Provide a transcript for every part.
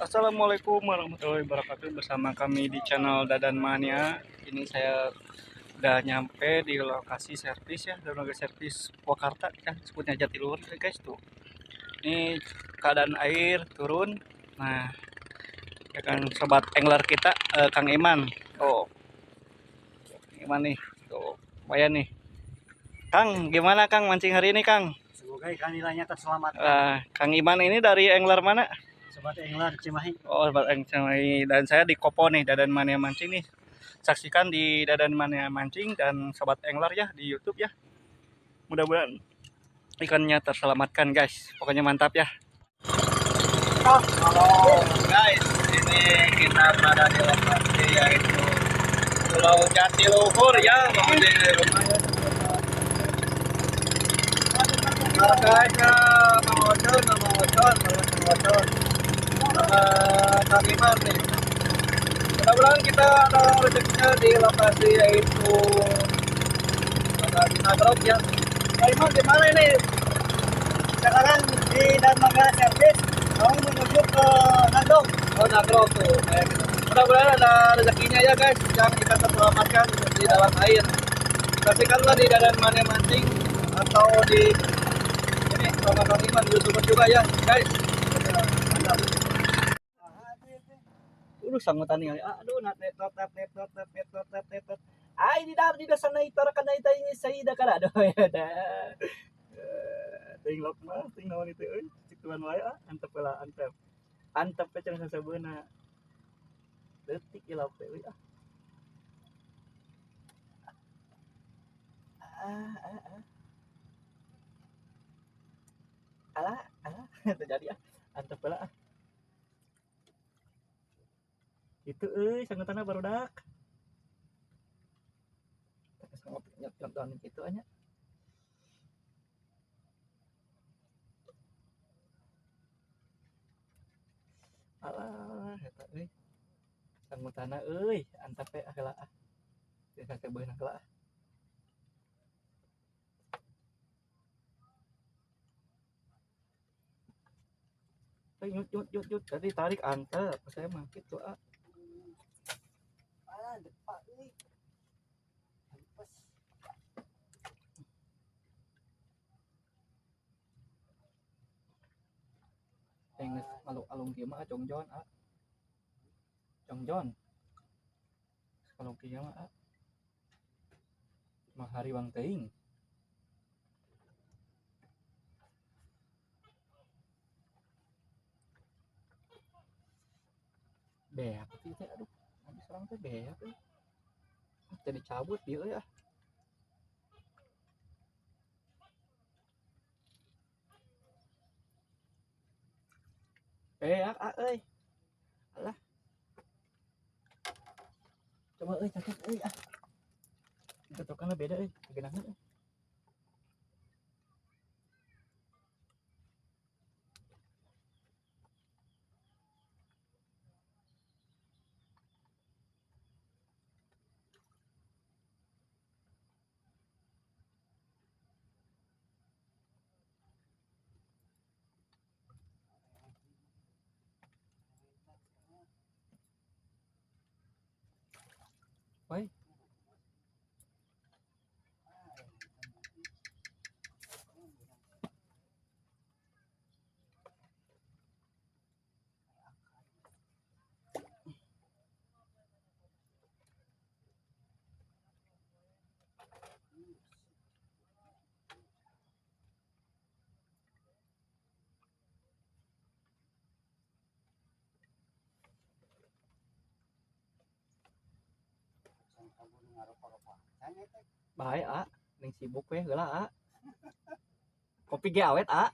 Assalamualaikum warahmatullahi wabarakatuh. Bersama kami di channel Dadan Mania. Ini saya udah nyampe di lokasi servis ya, dermaga servis Purwakarta kan, sebutnya Jatiluhur ya guys tuh. Ini keadaan air turun. Nah, ya kan sobat angler kita, Kang Iman. Oh, Kang Iman nih, tuh lumayan nih. Kang, gimana Kang mancing hari ini Kang? Semoga ikan nilainya terselamatkan. Kang Iman ini dari angler mana? Sobat Angler Cimahi. Oh, Sobat Angler Cimahi. Dan saya di Kopo nih, Dadan Mania Mancing nih. Saksikan di Dadan Mania Mancing dan Sobat Angler ya di YouTube ya. Mudah-mudahan ikannya terselamatkan guys. Pokoknya mantap ya. Halo guys, ini kita berada di lokasi yaitu Pulau Jatiluhur ya, di rumah. Guys, Mang Ocon, Mang Ocon, Mang Ocon. Kang Iman nih. Mudah-mudahan kita ada rezekinya di lokasi yaitu lokasi Nagrog ya. Kang Iman di mana ini? Sekarang di dermaga servis, mau menuju ke Nagrog. Oh, Nagrog tuh. Mudah-mudahan ada rezekinya ya guys, yang kita terselamatkan di dalam air. Saksikanlah di Dadan Mania Mancing atau di ini sama Kang Iman YouTuber juga ya guys. Mantap. Sanggutan nih, aduh, nat net nat net net nat net net nat net net. Ay, di dar di sana itar kana ita ini saida kana aduh ya dah. Ting lok mah, ting naon itu euy, cik tuan wae ah, antep lah antep. Antep teh cenah sasabeuna. Leutik ieu lauk teh euy ah. Ah ah ah. Alah, alah, terjadi ah. Antep lah ah. Itu euy sanggutanna barudak. Sanggup nyot-nyotan kitu nya. Alah eta euy. Sanggutanna euy, antep we heula ah. Biasa teh beunang heula ah. Nyut nyut nyut nyut tadi tarik antep, saya mah kitu ah. Enggeus alung-alung kieu mah jongjon ah. Jongjon. Alung kieu mah ah. Mah hariwang teuing. Beak teh aduh, habis orang teh beak euy. Teh dicabut ieu euy ah. Beak ah euy. Alah. Coba euy catat euy ah. Catokanna beda euy, geunahna euy. Oi. Bae ah, ning sibuk we heula ah. Kopi ge awet ah.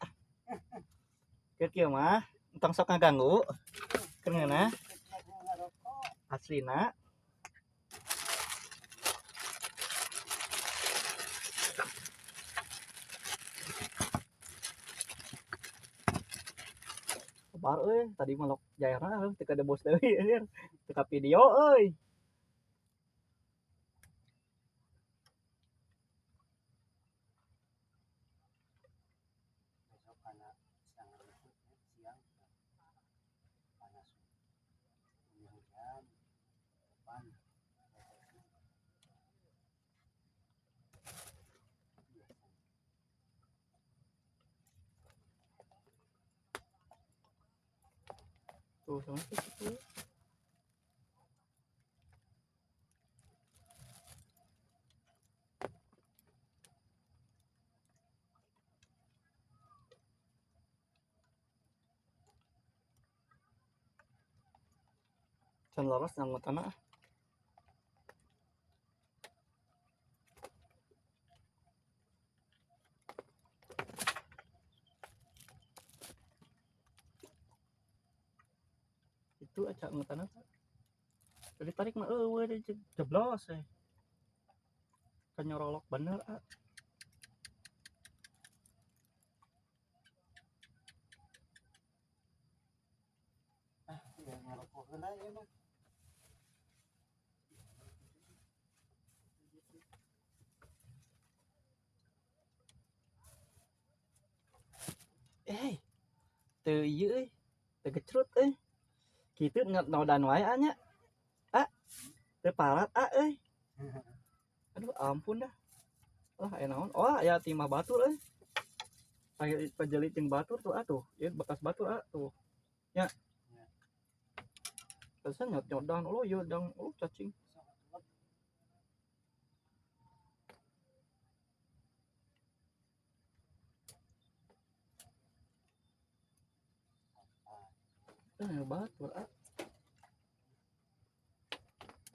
Keur kieu mah entong sok ngaganggu. Keur ngeunah. Aslina. Bar euy, tadi mah lok jairna teu kada bos deui anjir. Teu ka video euy. Tuh sama itu. Can lolos nang tanah. Itu acak tanah. Jadi tarik mah eueuh jeblos eh. Kan nyorolok bener ah. Ah, ya ngerokok heula ieu mah. Eh, teu ieu euy. Teu gecrut euy. Kitu nodan wae nya. Ah, teu parat ah euy. Aduh ampun dah. Lah aya naon? Oh, aya timah batur euy. Aya pajelit jeung batur tuh atuh. Ieu bekas batur ah tuh. Ya. Terus nyot-nyodan, oh ieu dang, oh cacing. Eh, batur ah.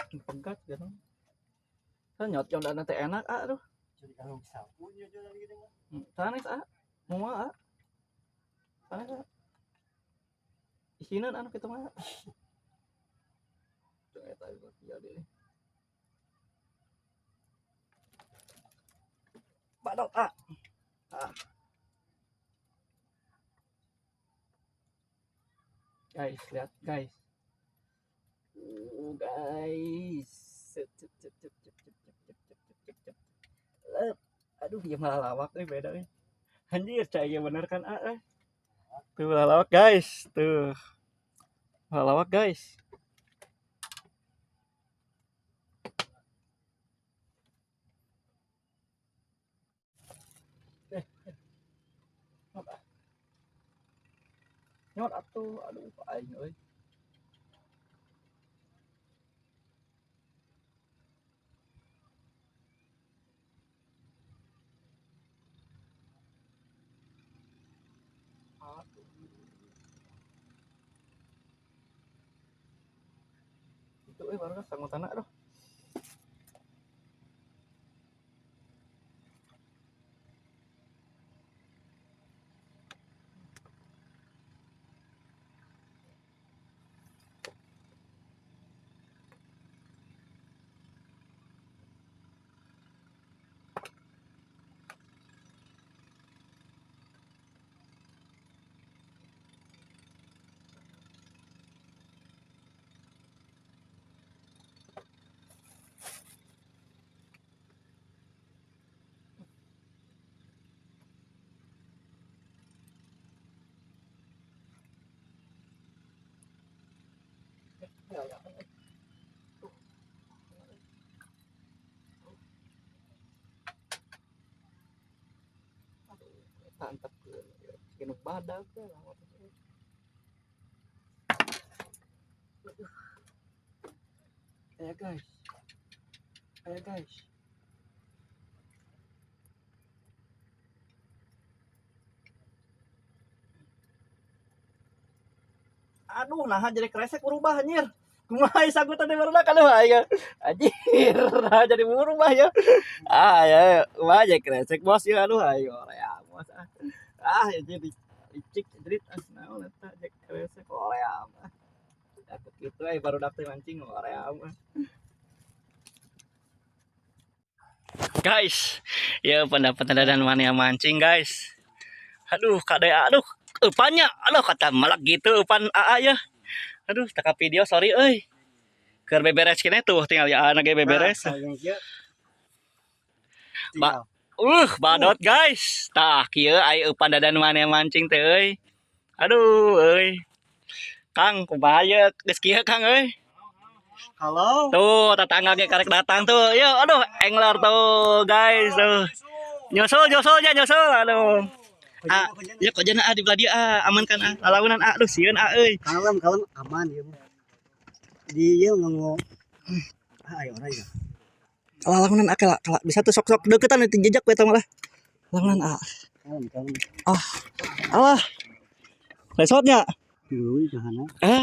Pegat gitu. Kan nyot-nyodan teh enak ah tuh. Jadi kalau sapu nyot-nyodan gitu mah. Sanes ah. Moal ah. Sanes ah. Isinan anu kitu mah. Tuh eta jadi. Badok ah. Ah. Guys, lihat guys. Guys. Aduh, ya malah lawak nih beda nih. Anjir, cai bener kan ah. Tuh malah lawak guys, tuh. Malah lawak guys. Nyot atuh, aduh aing euy. Itu euy baru sangutana aduh. Mantap kena badak ya. Ayo guys, ayo guys. Aduh, nah jadi kresek berubah anjir. Kumaha sanggutan teh barudak aduh aing. Anjir, nah jadi berubah ya. Ah ya, kumaha jadi kresek bos ya aduh aing orea bos. Ah ya jadi licik jerit ah naon eta jadi kresek orea mah. Takut kitu euy barudak teh mancing orea mah. Guys, ya pendapat dan mania mancing guys. Aduh, kade aduh eupannya, aduh kata melak gitu eupan AA ya. Aduh, tak video sorry euy. Keur beberes kene tuh tinggal ya ana ge beberes. Ba badot guys. Tah kieu ai eupan dadan mania mancing teh euy. Aduh euy. Kang kumaha ye geus kieu Kang euy. Halo. Tuh tetangga ge karek datang tuh. Yo aduh angler tuh guys tuh. Nyusul nyusul ya nyusul aduh. Ah, ya kojana ah di belah dieu ah, aman kan ah. Lalaunan ah, aduh sieun ah euy. Kalem, kalem, aman ya mah. Di ieu nganggo ah ayo orang ya. Lalaunan ah kela, kela bisa tuh sok-sok deketan itu jejak we eta mah lah. Lalaunan ah. Kalem, kalem. Alah. Lesotnya. Dulu jangan. Ah.